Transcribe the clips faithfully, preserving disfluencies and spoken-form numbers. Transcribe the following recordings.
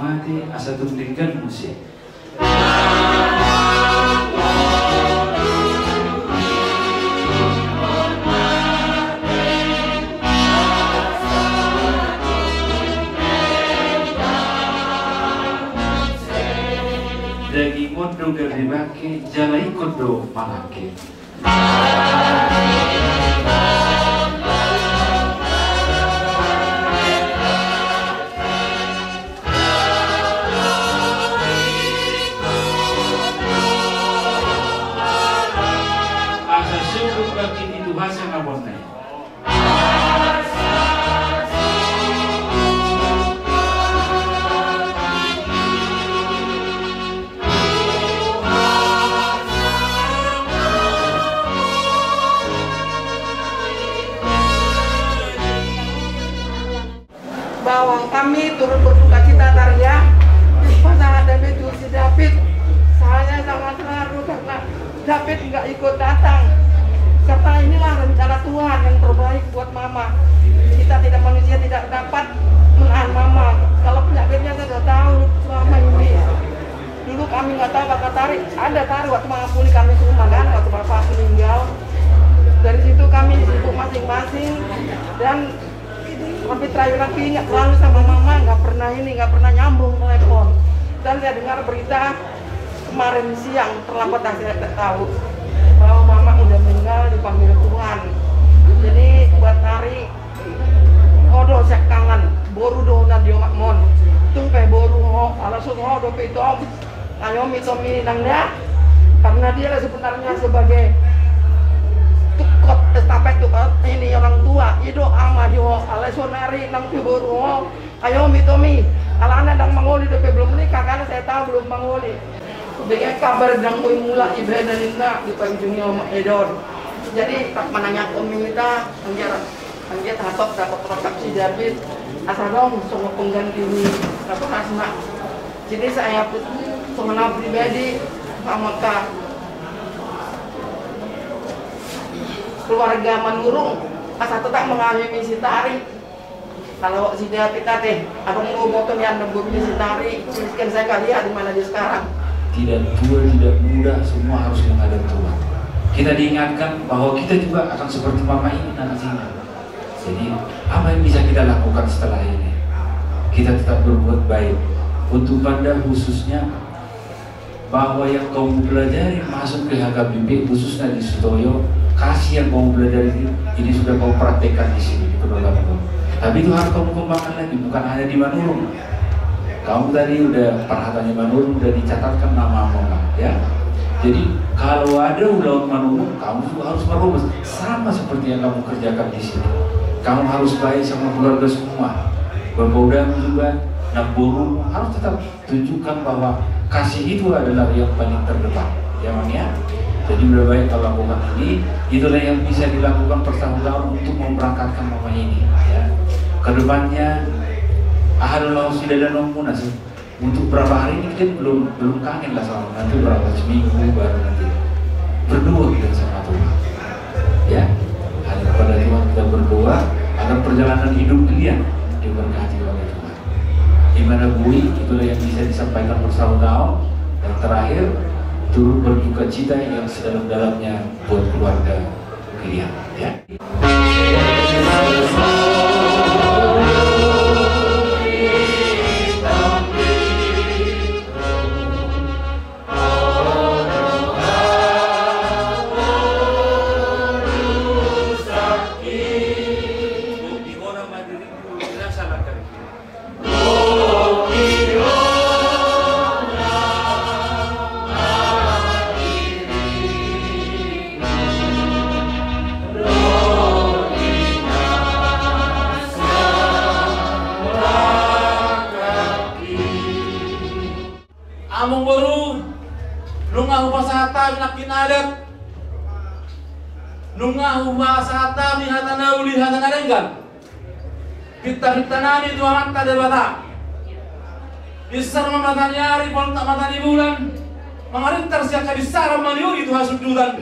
Mate asa tung denggan muse. Daging on do gabe bangke, jala ingkon do manangke. Asa sungkun bangkit i tu hasangaponna i. Bahwa kami turut berduka cita, Arya, di pasangan David tu si David. Saya sangat terharu karena David nggak ikut datang. Karena inilah rencana Tuhan yang terbaik buat Mama. Kita tidak, manusia tidak dapat menahan Mama. Kalau penyakitnya saya sudah tahu selama ini. Dulu kami nggak tahu bakal tari, ada tari waktu mangapuli kami semua kan, waktu bapak meninggal. Dari situ kami sibuk masing-masing dan tapi terakhir lagi ingat selalu sama Mama, nggak pernah ini, nggak pernah nyambung telepon. Dan saya dengar berita kemarin siang, terlambat lah saya tak tahu, bahwa Mama udah meninggal dipanggil Tuhan. Jadi buat tari, ho do siangkangan, boru do na di omakmon. Tung pe boru ho, ala so ho dope itom. Ayo mi tomi nang dia. Karena dia lah sebenarnya sebagai tukot estafet, tukot ini orang tua. I do ama di ho, ala so nari nang pe boru ho. Ayo mi tomi. Alana ndang mangoli dope, belum menikah karena saya tahu belum mangoli. Bege kabar ndang boi mulak ibana ninna di panjungi omak edon. Jadi tak manangiangkon mi hita, anggiat, anggiat hatop dapot rongkap si David. Asa dong songon pengganti ni apa hasna. Jadi saya pun songon au pribadi, sama ka keluarga Manurung, asa tetap mengalami si tari. Kalau si David ate, abang mau foto ni, anda buat si tari, sekian saya kali ya, di mana dia sekarang. Tidak tua, tidak muda, semua harus menghadap Tuhan. Kita diingatkan bahwa kita juga akan seperti Mama ini nantinya. Jadi, apa yang bisa kita lakukan setelah ini? Kita tetap berbuat baik. Untuk Banda khususnya, bahwa yang kau pelajari masuk ke H K B P, khususnya di Sutoyo, kasih yang kau pelajari ini, ini sudah kau praktekkan di sini, di Purbalingga. Tapi itu harus kamu kembangkan lagi, bukan hanya di Manurung. Kamu tadi udah, parhata ni Manurung udah dicatatkan nama kamu, ya. Jadi kalau ada ulaon Manurung, kamu juga harus merobas, sama seperti yang kamu kerjakan di sini. Kamu harus baik sama keluarga semua. Bapaudamu juga, nang borumu harus tetap tunjukkan bahwa kasih itu adalah yang paling terdepan, ya, Mang, ya. Jadi lebih baik kau lakukan ini, itulah yang bisa dilakukan pertanggung jawaban untuk memberangkatkan Mama ini, ya. Kedepannya, aha do laho sidalanonmuna sih? Untuk berapa hari ini kita belum, belum kangen lah sama, nanti berapa, seminggu baru nanti. Berdoa kita sama Tuhan, ya. Hanya kepada Tuhan kita berdoa agar perjalanan hidup kalian diberkati oleh Tuhan. Di mana bui, itulah yang bisa disampaikan bersama kau. Dan terakhir, turut berduka cita yang sedalam-dalamnya buat keluarga kalian, ya. Amangboru, nunga hupasahat hami nangkin adat, nunga hupasahat hami hata na uli, hata na denggan. Pintapinta nami tu Amanta Debata. Binsar ma mata ni ari, poltak mata ni bulan, mangarintar sian habinsaran, maniuli tu hasundutan.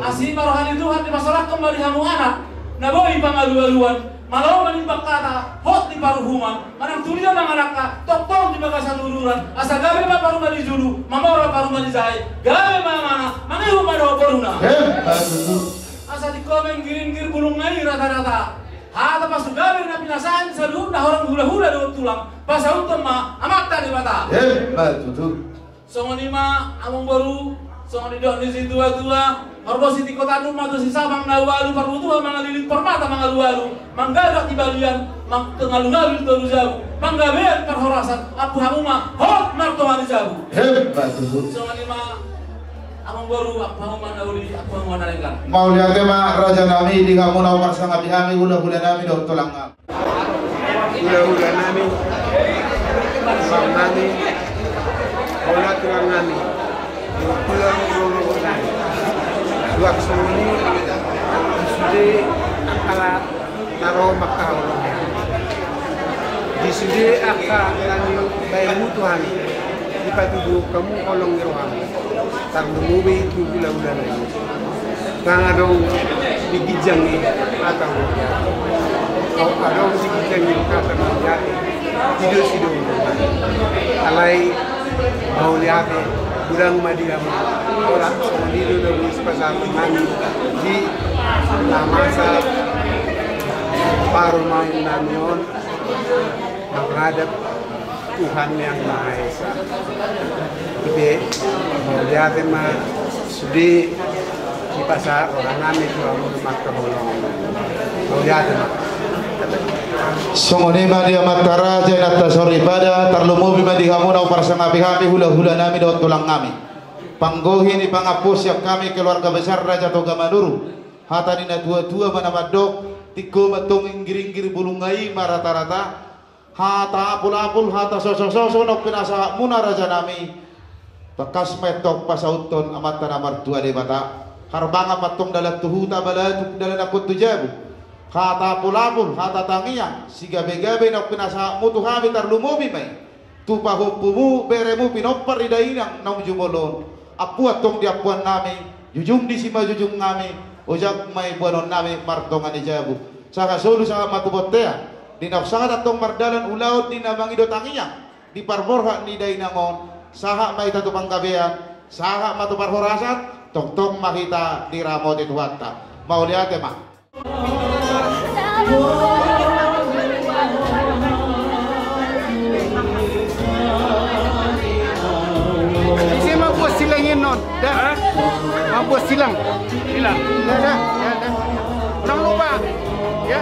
Asi ma roha ni Tuhan, dipasaorhon ma di hamu anak na boi pangalualuan. Malo manimbang hata, hot di paruhuman, manang tudia mangalangka, tongtong di bagasan ururan, asa gabe ma paruma di julu, mamora paruma di jae, gabe ma amana, mangihut ma dohot boruna. Emma tutu. Asa dingko ma inggiringgir bulungna i rata-rata. Hata pasupasu gabe na pinasahat ni saluhutna horong hulahula dohot tulang, pasauthon ma Amanta Debota. Emma tutu. Songon i ma amangboru, songon didok ni situatua, horbo sitingko tanduk ma tu sisabang na ualu, parbutuha mangaliling, parmata mangalualu, manggagak di balian, mangalungalu di toru jabu, panggabean parhorasan, ampu hamu ma hot martonga ni jabu. Emma tutu. Songon i ma amangboru, ampu hamu ma na uli, ampu hamu ma na denggan. Mauliate ma raja nami di hamu na huparsangapi hami, hulahula nami dohot tulang nami. Hulahula nami, tulang nami, hola tulang nami, tulang ni lolo nami. Suang songon i, di sude angka na ro mangkaholongi hami. Di sude angka na nibaen mutu hami, dipatuduhon hamu holong ni roham. Tarlumobi tu hulahula nami. Ndang adong di ginjang i hata mauliate. Ndang adong di ginjang i hata mauliate. Di dos i do. Alai mauliate, godang ma di hamu. Holan songon i do na boi sipasahaton nami di na masa parumaen nami on manghadap Tuhan Yang Maha Esa. Ipe, mauliate ma sude dipasahat roha nami tu hamu na mangkaholongi. Mauliate ma. Songon i ma di amanta raja, inanta soripada, tarlumobi ma di hamu na huparsangapi hami, hulahula nami dohot tulang nami. Panggohi ni pangampuon sian hami keluarga besar Raja Toga Manurung. Hata ni na tuatua ma na mandok, dingko ma tong inggiringgir bulungna i ma rata-rata. Hata apulapul, hata sosososo naung pinasahatmuna raja nami, tangkas ma i tong pasauthon Amanta na martua Debata. Harbangan ma tong dalan tu huta, balatuk dalan nangkok tu jabu. Hata apulapul, hata tangiang, sigabegabe naung pinasahatmu tu hami, tarlumobi ma i tu pahompumu, beremu pinompar di dainang naung jumolo on. Ampuan tong di ampuan nami, jujung di simanjujung nami, ojak ma i boanon nami martonga ni jabu. Sahat solu sahat ma tu bontean, di naung sahat antong mardalan ulaon di na mangido tangiang di parborhat ni dainang on, sahat ma hita tu panggabean, sahat ma tu parhorasan, tongtong ma hita diramoti Tuhanta. Mauliate ma. Ise mambuat silang i non? Dah. Hah? Mambuat silang. Silang. Dah, dah, dah, dah. Jangan lupa. Ya.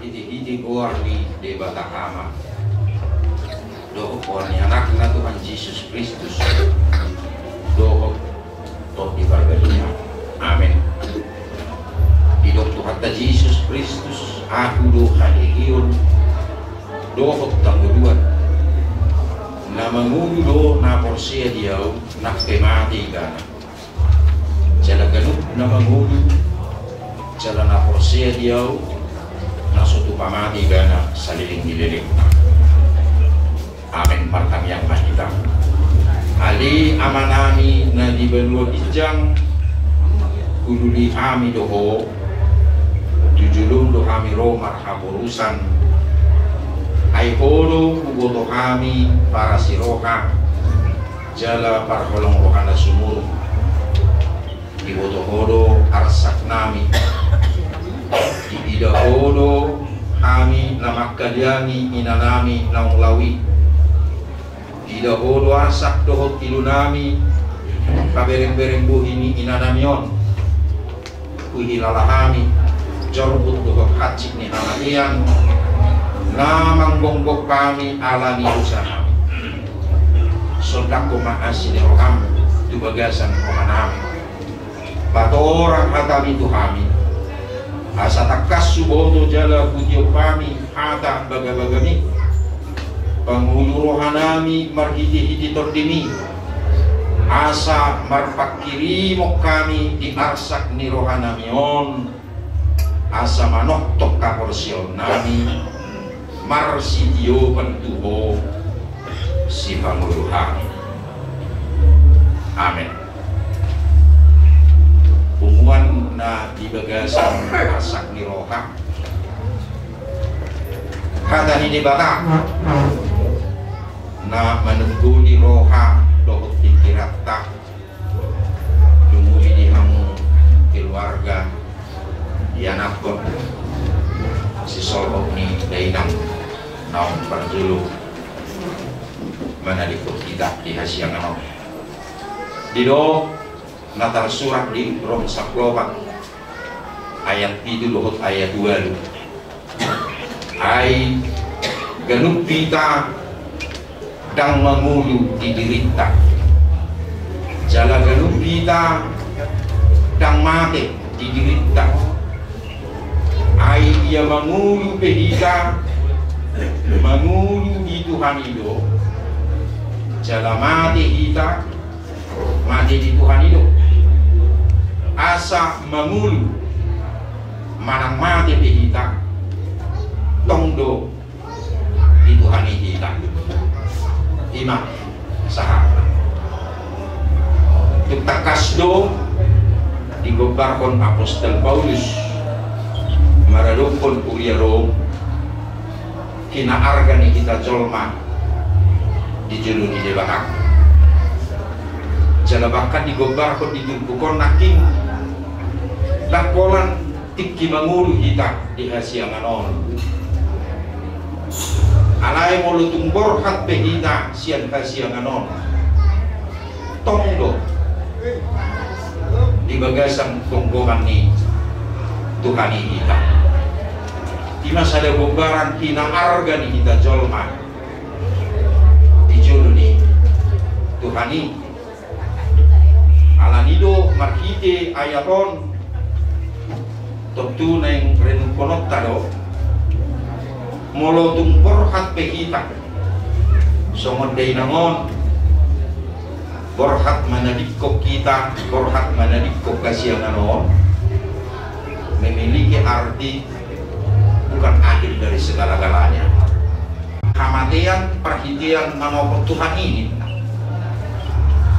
Hite-hite goar ni Debata Ama dohot goar ni Anakna Tuhan Jesus Kristus dohot Tondi Parbadia. Amen. Didok Tuhanta Jesus Kristus, Ahu do haheheon dohot hangoluan. Na mangolu do na porsea di Ahu, nang pe mate ibana. Jala ganup na mangolu jala na porsea di Ahu, na so tupa mate ibana saleleng ni lelengna. Amen. Martangiang ma hita. Ale Amanami na di banua ginjang, hulului hami do Ho, tu jolom do hami ro marhaporusan. Ai Ho do huboto hami parasi roha jala parholong roha na sumurung. Diboto Ho do arsak nami. Diida Ho do hami na mangkaliangi inanami naung laho i. Diida Ho do arsak dohot ilunami, pabereng-bereng bohi ni inanami on. Huhilala hami jorbut dohot hansit ni hamatean na manggonggom hami ala ni dosanami. Sondanghon ma asi ni roham tu bagasan rohanami. Patorang hatami tu hami, asa tangkas huboto jala hutiop hami hata bagabagami. Pangolu rohanami marhitehite Tondimi, asa marpanghirimon hami di arsak ni rohanami on, asa manongtong haporseaonnami marsitiopan tu Ho sipangolu hami. Amen. Punguan na di bagasan arsak ni roha, hata ni Debata na manungguli roha dohot pingkiranta. Dumuli di hamu keluarga, ianakhon, sisolhot ni dainang naung parjolo manadingkon hita di hasiangan on. Didok na tarsurat di Rom sampulu opat ayat pitu dohot ayat ualu. Ai ganup hita ndang mangolu di dirinta, jala ganup hita ndang mate di dirinta. Ai ia mangolu pe hita, mangolu di Tuhan i do, jala mate hita, mate di Tuhan i do. Asa mangolu manang mate pe hita, tong do di Tuhan i hita. I ma sahatna. Tung tangkas do digombarhon apostel Paulus maradophon huria Rom, hinaarga ni hita jolma di jolo ni Debata. Jala bahkan digombarhon di turpuk on nangkin, ndang holan tingki mangolu hita di hasiangan on. Alai molo tung borhat pe hita sian hasiangan on, tong do di bagasan gomgoman ni Tuhan i hita. I ma sada gombaran hinaarga ni hita jolma di jolo ni Tuhan i. Alani do marhite ayat on, tontu naeng renungkononta do, molo tung borhat pe hita songon dainang on, borhat manadingkon hita, borhat manadingkon hasiangan on, memiliki arti bukan akhir dari segala-galanya. Hamatean parhitean manopot Tuhan i, ninna.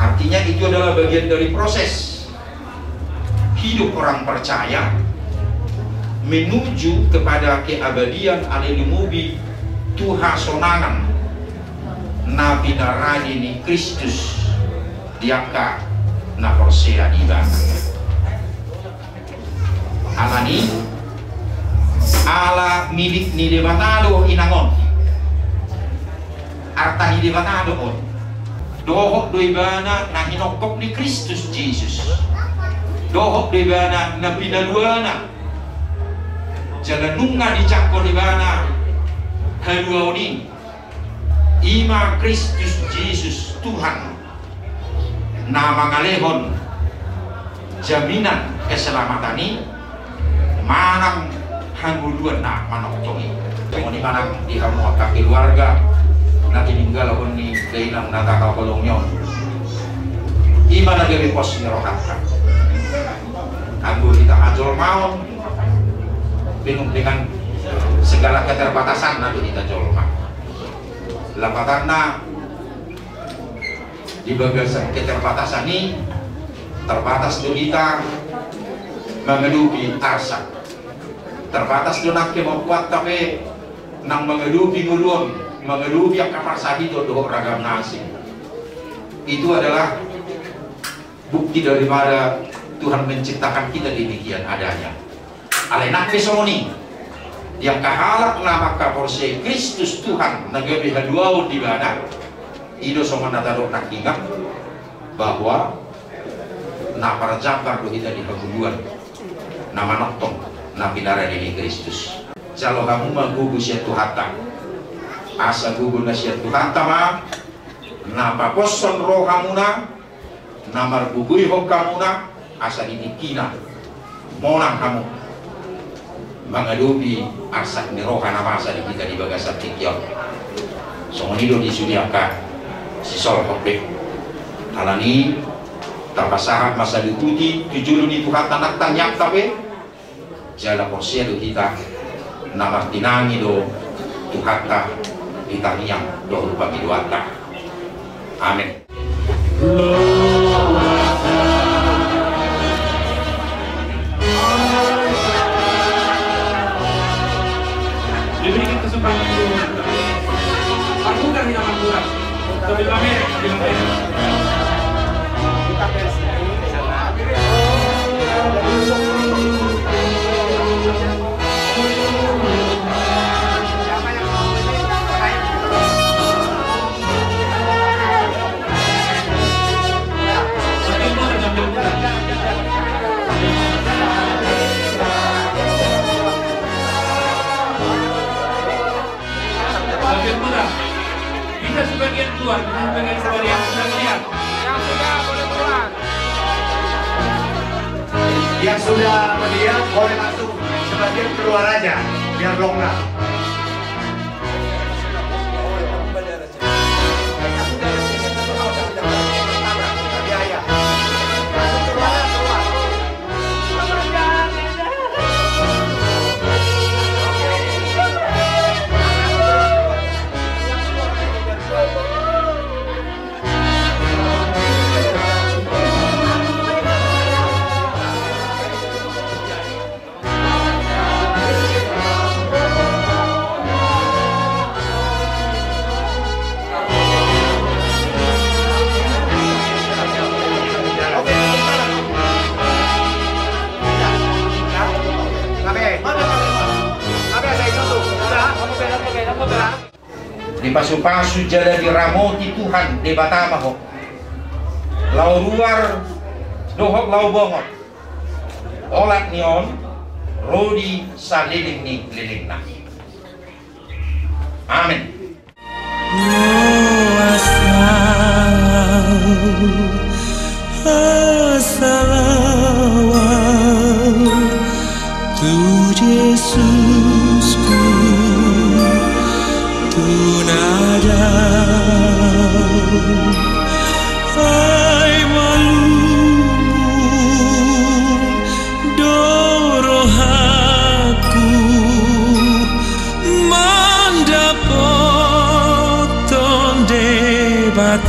Artinya, itu adalah bagian dari proses hidup orang percaya menuju kepada keabadian, ale lumobi tu hasonangan na pinarade ni Kristus di angka na porsea di Ibana. Alani, ala milik ni Debata do inang on. Arta ni Debata do on. Dohot do ibana na hinongkop ni Kristus Jesus. Dohot do ibana na pinaluana Jala nunga dijangkon ibana haluaon i, i ma Kristus Jesus Tuhan, na mangalehon jaminan keselamatan i manang hangoluan na manongtong i. Songon i ma nang di hamu angka keluarga na tininggalhon ni dainang na tahaholongi on. I ma na gabe pos ni rohanta. Anggo hita hajolmaon, penuh dengan segala keterbatasanna do hita jolma. Lapatanna, di bagasan keterbatasan i, terbatas do hita mangadopi arsak. Terbatas do nang kemampuanta pe nang mangadopi ngolu on, mangadopi angka parsahiton dohot ragam na asing. Itu adalah bukti daripada Tuhan menciptakan kita demikian adanya. Alai nang pe songon i, di angka halak na mangkaporseai Kristus Tuhan na gabe haluaon di ibana, i do songon na tadok nangkiningan, bahwa na parjambar do hita di hangoluan na manongtong na pinarade ni Kristus. Jalo hamu ma gogo sian Tuhanta. Asa gogo na sian Tuhanta ma na paposhon rohamuna, na margogoihon hamuna, asa di tingkina monang hamu mangadopi arsak ni roha na masa di hita di bagasan tingki on. Songon i do di sude angka sisolhot be. Alani i tapasahat ma saluhutna tu jolo ni Tuhanta nang tangiangta be. Jala porsea do hita na martinangi do Tuhanta di tangiang dohot pangidoanta. Amen. Diberikan kesempatan untuk Pak Bukan yang Bukan. Lebih rame, lebih rame. Bagian murah. Bisa sebagian keluar, bisa sebagian keluar yang sudah melihat. Yang sudah boleh keluar. Yang sudah melihat boleh langsung sebagian keluar aja, biar longgar. Dipasupasu jala diramoti Tuhan Debata ma ho, laho ruar dohot laho bongot, olat ni on ro di saleleng ni lelengna. Amen. Asa, asa laho au tu Jesusku, tu na dao. Ai malum do rohangku mandapothon Debataku.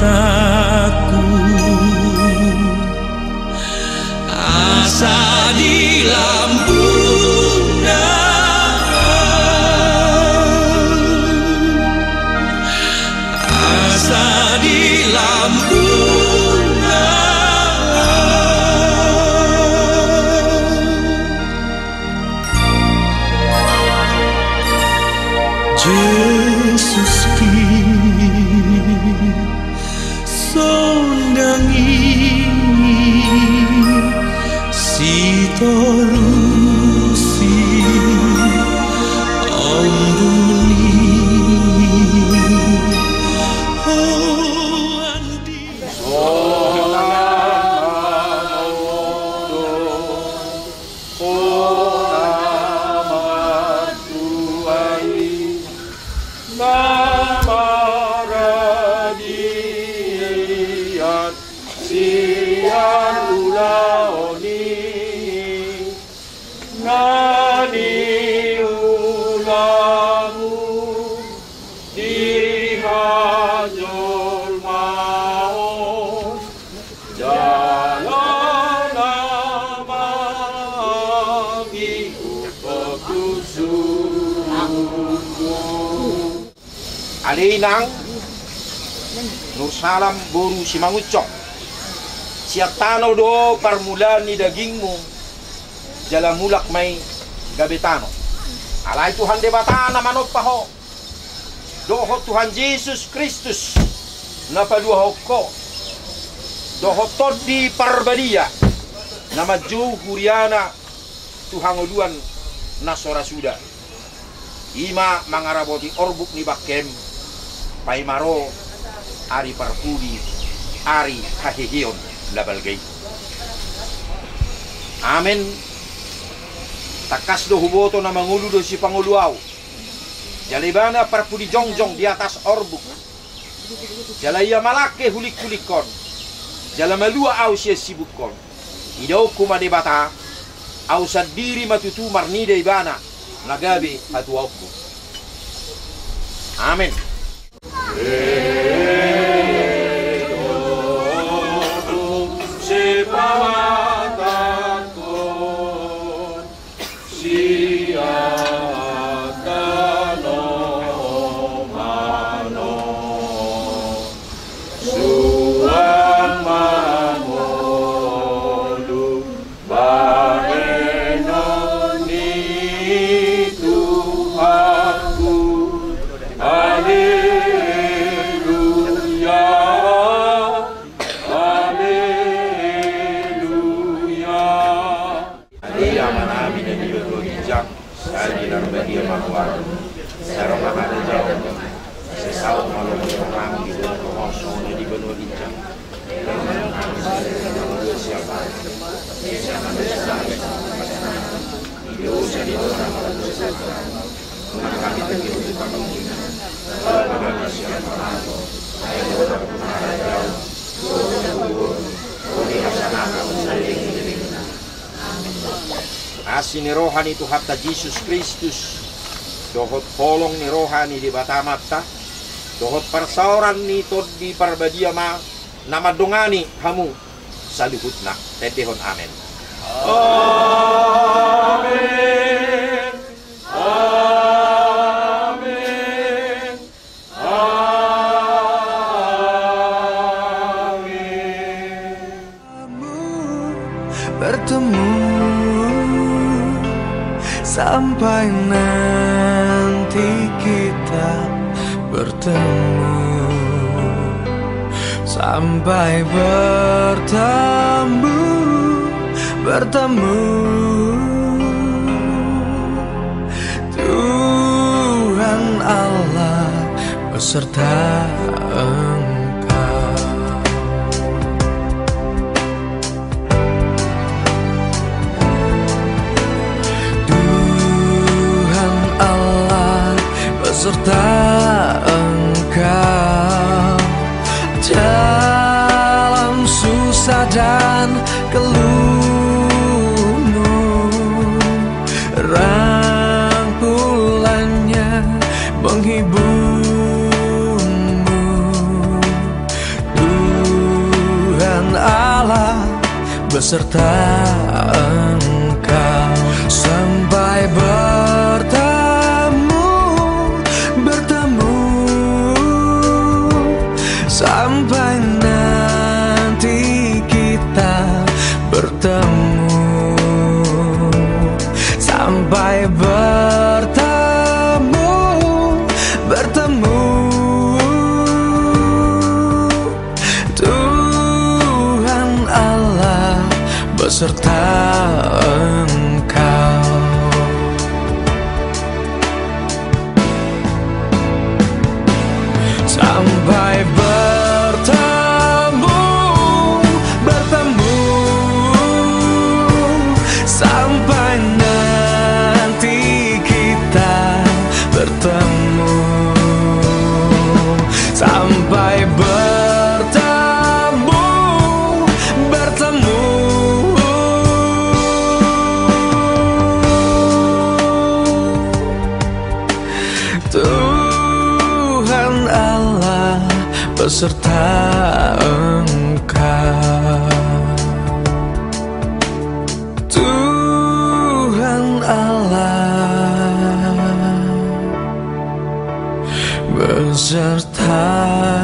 Asa di lambungna, asa di lambungna. Jesusku, sondangi sitolusku. Ale inang, Nursalam boru Simangunsong. Sian tano do parmulaan ni dagingmu, jala mulak ma i gabe tano. Alai Tuhan Debata na manompa ho, dohot Tuhan Jesus Kristus na paluahon ho, dohot Tondi Parbadia na manjou huriana tu hangoluan na so ra suda. I ma mangaraboti orbuk ni bangkem, paima ro ari parpudi, ari haheheon na balga i. Amen. Tangkas do huboto na mangolu do sipangolu ahu. Jala ibana parpudi jongjong di atas orbuk. Jala ia malangke hulingkhulinghon, jala malua ahu sian sibukhon. Idaonku ma Debata, ahu sandiri ma tutu marnida ibana na gabe hatuaonku. Amen. Sian tano mano suang mangolu bahenon ni Tuhanku. Haleluya. Haleluya. Ale Amanami na di banua ginjang, sai pinarbadia ma goarmu. Sai ro ma harajaonmu. Sai saut ma lomo ni roham di banua tonga on songon na di banua ginjang. Di dosa di Asi ni roha ni Tuhanta Jesus Kristus, dohot holong ni roha ni Debata Amanta, dohot parsaoran ni Tondi Parbadia ma na mandongani hamu saluhutna. Tendehon amen. Amen. Amen. Amen. Bertemu sampai nanti kita bertemu, sampai bertemu, bertemu. Tuhan Allah beserta engkau. Tuhan Allah beserta engkau dalam susah dan keluhmu. Rangkulannya menghiburmu. Tuhan Allah beserta engkau sampai bertemu, bertemu, sampai nanti kita bertemu, sampai bertemu, bertemu. Tuhan Allah beserta engkau. Sampai bertemu, bertemu, sampai nanti kita bertemu, sampai bertemu, bertemu. Tuhan Allah beserta engkau. Tuhan Allah serta